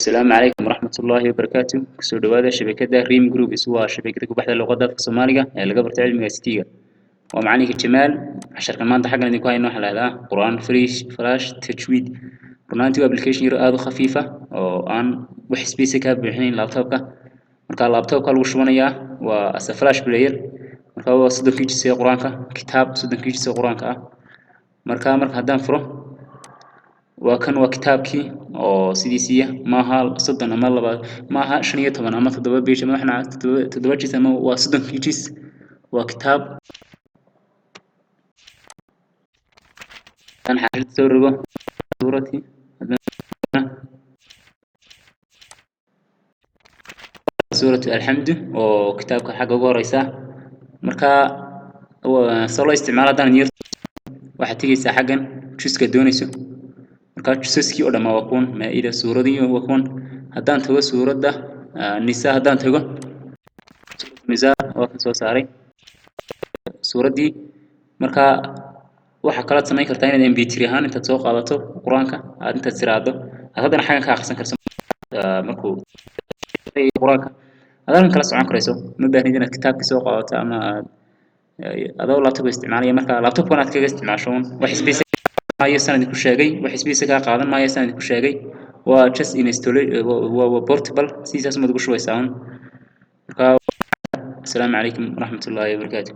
Asalaamu calaykum waraxmatullaahi wabarakaatu. Kusoo dhawaada shabakadda Ream Groups. Waa shabakada ku baxda luqadda afka Soomaaliga ee laga barto cilmiga ICT-ga. Waa macalinka Jamaal. Casharka maanta xaggan idinku hayno waxaa la yidhahdaa Qur'aan Fresh Flash Tajweed. Runaantii waa application yar aad u khafiifa oo aan wax space ka buuxinayn laptopka. Marka laptopka lagu shubanayaa waa as a flash player. Marka waa 30-kii juz ee Qur'aanka, kitaab 30-kii juz ee Qur'aanka ah. Marka haddaan furo, waa kan, waa kitaabkii oo sidiisiiya. Maaha 30 ama laba, maaha 15 ama 7 page ama waxna 7 juz ama waa 30-kii juz, waa kitaab. Tan xaashida soo rogo suurati suuratu Alxamdu oo kitaabka xagga ugu horeysa. Marka soo loo isticmaalo haddaan yar, waxaad tegeysaa xaggan juska doonayso. Marka jusaskii oo dhammaa waa kuwan, Maa-ida, suuradii waa kuwan. Haddaan tago suuradda Nisa, haddaan tago Nisa, waa kan soo saaray suuraddii. Marka waxaa kalaad samayn kartaa inaad MP3 ahaan intaad soo qaadato Qur-aanka, aad intaad siraado, aad haddana xaggan ka akhrisan karso. Markuu Qur-aanka aad halkan kala socon karayso, ma baahnid inaad kitaabkii soo qaadato ama aad adoo laptop isticmaalaya. Marka laptopkan aad kaga isticmaasho wax space maayo sanad ku sheegay, wax space kaa qaadan maayo sanad ku sheegay. Waa just install, waa portable, sidaas umaad ugu shubaysaa un. Marka asalaamu calaykum waraxmatullaahi wabarakaatu.